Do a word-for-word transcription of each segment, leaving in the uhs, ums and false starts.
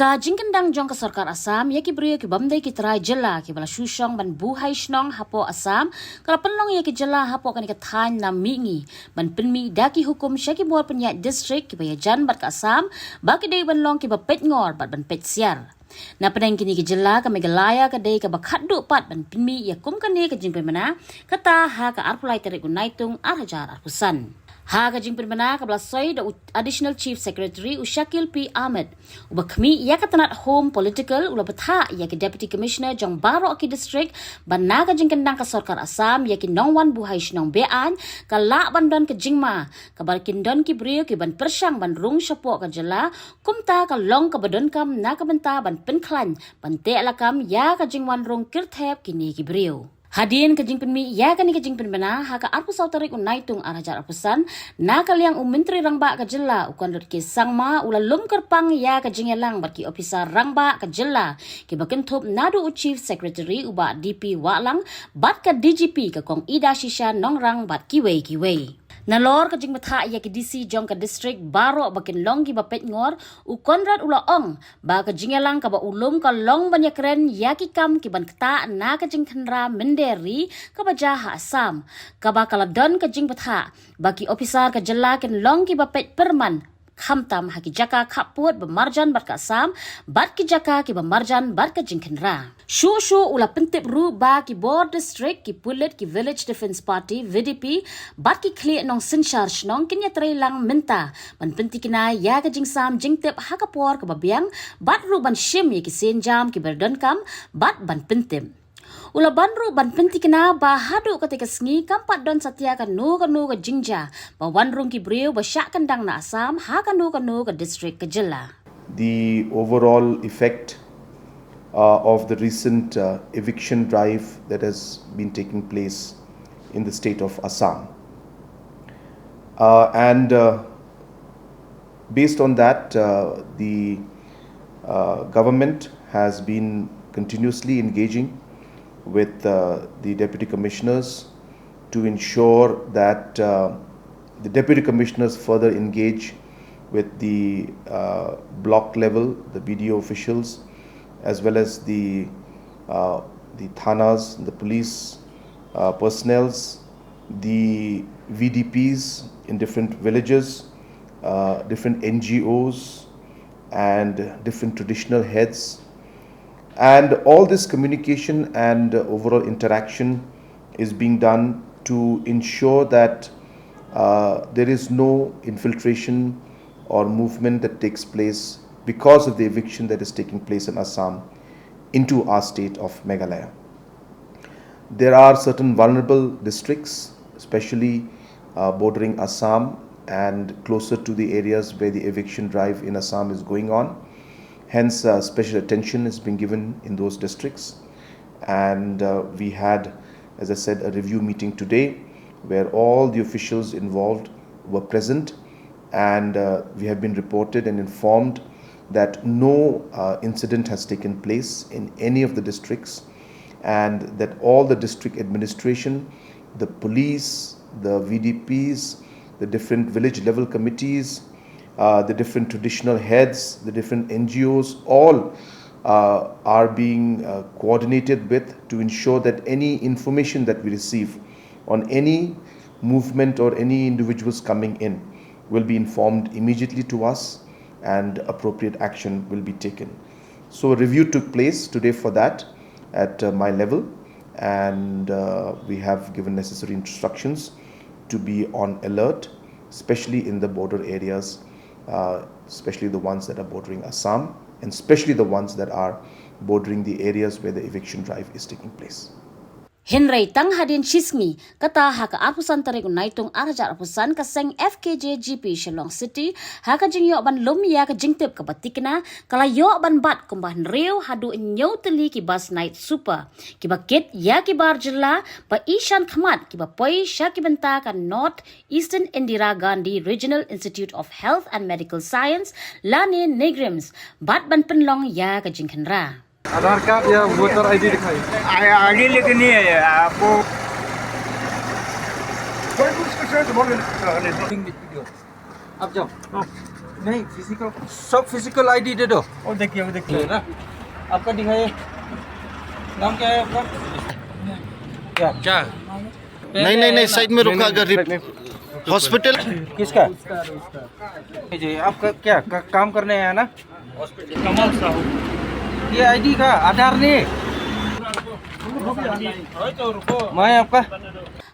Ka jingkyndang jong ka sorkar Assam ïa ki briew ki bym dei ki trai jylla kiba la shu shong ban buhai shnong hapoh Assam ka la pynlong ïa ki jylla hapoh kane ka thaiñ na mihngi ban pynmih da ki hukum sha ki bor pynïaid district kiba ïajan bad ka Assam ba ki dei ban long kiba peit ngor bad ban peit siar. Na pdeng kine ki jylla ka Meghalaya ka dei kaba khatduh pat ban pynmih ïa kum kane ka jingpynbna, kata ha ka arphew lai tarik u Naitung ar hajar arphew san. Ha ka jingpynbna kaba la soi da u Additional Chief Secretary u Shakil P Ahmed, uba khmih ïa ka tnat Home Political u la bthah ïa ki Deputy Commissioner jong baroh ki district ba na ka jingkyndang ka sorkar Assam ïa ki nongwan buhai shnong be-aiñ ka lah ban don ka jingma kaba kin don ki briew ki ban pyrshang ban rung shapoh ka jylla, kumta ka long kaba donkam na ka bynta ban pynkhlaiñ ban teh lakam ïa ka jingwan rung kyrthep kine ki briew. Hadien ka jingpynmih ïa kane ka jingpynbna ha ka arphew saw tarik u Naitung ar hajar arphew san, na ka liang u Myntri Rangbah ka jylla u Conrad K Sangma u la lum kyrpang ïa ka jingïalang bad ki ophisar rangbah ka jylla kiba kynthup naduh u Chief Secretary u Bah D P Wahlang bad ka D G P ka Kong Idashisha Nongrang bad kiwei kiwei. Nalor ka jingbthah ïa ki D C jong ka district baroh ba kin long kiba peit ngor, u Conrad u la ong ba ka jingïalang kaba u lum ka long ban ïakren ïa ki kam ki ban ktah na ka jingkhynra mynder ri kaba jia ha Assam, kaba ka la don ka jingbthah ba ki ophisar ka jylla kin long kiba peit pyrman khamtam ha ki jaka khappud ba marjan bad ka Assam bad ki jaka kiba marjan bad ka jingkhynra. Shuh shuh u la pyntip ruh ba ki bor district, ki pulit, ki Village Defence Party V D P bad ki khlieh nongsynshar shnong kin ïatreilang mynta ban pyntikna ïa ka jingsam jingtip ha ka por kaba biang bad ruh ban shim ïa ki sienjam kiba donkam bad ban pyntip. U la ban ruh ban pyntikna ba haduh katei ka sngi kam pat don satia kano kano ka jingjia ba wan rung ki briew ba shah kyndang na Assam ha kano kano ka district ka jylla. The overall effect uh, of the recent uh, eviction drive that has been taking place in the state of Assam. Uh, and uh, based on that, uh, the uh, government has been continuously engaging with uh, the deputy commissioners to ensure that uh, the deputy commissioners further engage with the uh, block level, the B D O officials, as well as the uh, the thanas, the police uh, personnels, the V D Ps in different villages, uh, different N G Os, and different traditional heads. And all this communication and uh, overall interaction is being done to ensure that uh, there is no infiltration or movement that takes place because of the eviction that is taking place in Assam into our state of Meghalaya. There are certain vulnerable districts, especially uh, bordering Assam and closer to the areas where the eviction drive in Assam is going on. Hence, uh, special attention is being given in those districts. And uh, we had, as I said, a review meeting today where all the officials involved were present, and uh, we have been reported and informed that no uh, incident has taken place in any of the districts, and that all the district administration, the police, the V D Ps, the different village level committees, uh, the different traditional heads, the different N G Os, all uh, are being uh, coordinated with to ensure that any information that we receive on any movement or any individuals coming in will be informed immediately to us and appropriate action will be taken. So a review took place today for that at uh, my level, and uh, we have given necessary instructions to be on alert, especially in the border areas, uh, especially the ones that are bordering Assam, and especially the ones that are bordering the areas where the eviction drive is taking place. Hynrei tang hadien shisngi, kata ha ka arphew san tarik u Naitung ar hajar arphew san, ka seng F K J G P Shillong City, ha ka jingïoh ban lum ïa ka jingtip kaba tikna, ka la ïoh ban bat kumba hynriew haduh hynñiew tylli ki bus night super kiba kit ïa ki bar jylla ba i shan khmat kiba poi sha ki bynta ka North Eastern Indira Gandhi Regional Institute of Health and Medical Science lane NEIGRIHMS bad ban pynlong ïa ka jingkhynra. आधार कार्ड या वोटर आईडी दिखाइए। आईडी लेके नहीं है आपको। अब जाओ। नहीं, फिजिकल, सब फिजिकल आईडी दे दो। वो देखिए, वो देखिए। ये ना, आपका दिखाइए, नाम क्या है आपका? क्या? क्या? नहीं, नहीं, नहीं, साइड में रुका, अगर रिप-, हॉस्पिटल। किसका? जी, आपका क्या का-, काम करने आया ना? कमाल साहू। ये आईडी का आधार नहीं। मैं आपका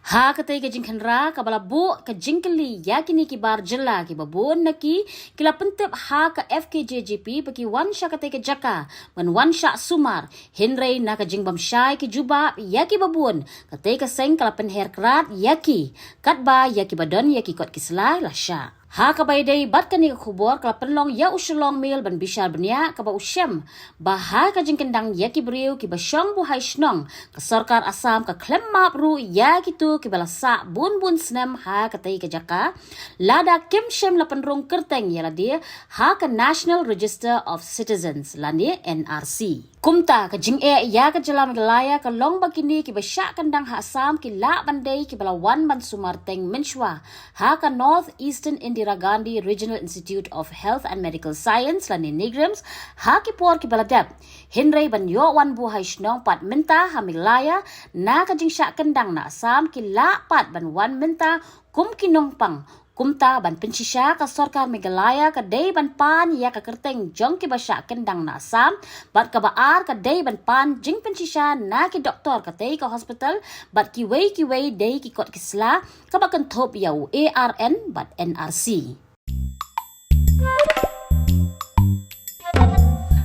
Ha katei ka jingkhynra kaba la buh ka jingkylli ïa kine ki bar jylla kiba bun na ki ki la pyntip ha ka F K J G P ba ki wan sha katei ka jaka ban wan shah sumar, hynrei na ka jingbymshai ki jubab ïa kiba bun, katei ka seng ka la pynher krad ïa ki, katba ïa kiba don ïa ki kot ki sla la shah. Ha kaba ïadei bad kane ka khubor ka la pynlong ïa u Shillong Mail ban bishar bniah kaba u shem ba ha ka jingkyndang ïa ki briew kiba shong buhai shnong, ka sorkar Assam ka khlem map ruh ïa kito kiba la sah bun bun snem ha katei ka jaka, lada kim shym la pynrung kyrteng ïa lade ha ka National Register of Citizens lane N R C. Kumta ka jingeh ïa ka jylla Meghalaya ka long ba kine kiba shah kyndang ha Assam ki lah ban dei kiba la wan ban sumar teng mynshuwa ha ka North Eastern Indira Gandhi Regional Institute of Health and Medical Science lane NEIGRIHMS ha ki por kiba la dep. Hynrei ban ïoh wan buhai shnong pat mynta ha Meghalaya na ka jingshah kyndang na Assam, ki lah pat ban wan mynta kum ki nongpang. Kumta ban pynshisha, ka sorkar Meghalaya ka dei ban pan ïa ka kyrteng jong kiba shah kyndang na Assam, bad kaba ar ka dei ban pan jingpynshisha na ki doktor katei ka hospital bad kiwei kiwei dei ki kot ki sla kaba kynthup ïa u A R N bad N R C.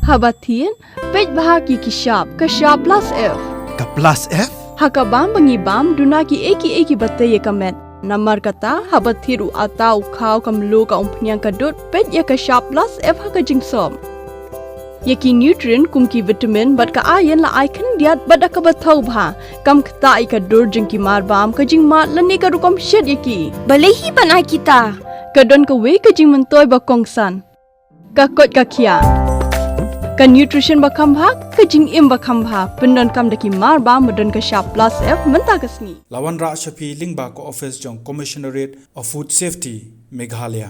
Haba thied, peit bha ki ki shap, ka shap plus F. Ka plus F? Ha ka bam ba ngi bam, duna kiei kiei kiba tei ïa ka met. Namar kata, haba thied u atta, u khaw, ka mluh, ka umphniang, ka dud, peit ïa ka shap plus F ha ka jingsop. Ïa ki nutrient kum ki vitamin bad ka iron la ai khyndiat bad da kaba thaw bha. Kam ktah ïa ka dur jong ki mar bam, ka jingmad lane ka rukom shet ïa ki. Balei hi ban ai kita? Ka don kawei ka jingmyntoi ba kongsan. Ka koit ka khiah. Ka nutrition ba kham bha, ka jingim ba kham bha. Pyndonkam da ki mar bam ba don ka shap plus F mynta ka sngi. La wanrah sha phi lyngba ka office jong Commissionerate of Food Safety, Meghalaya.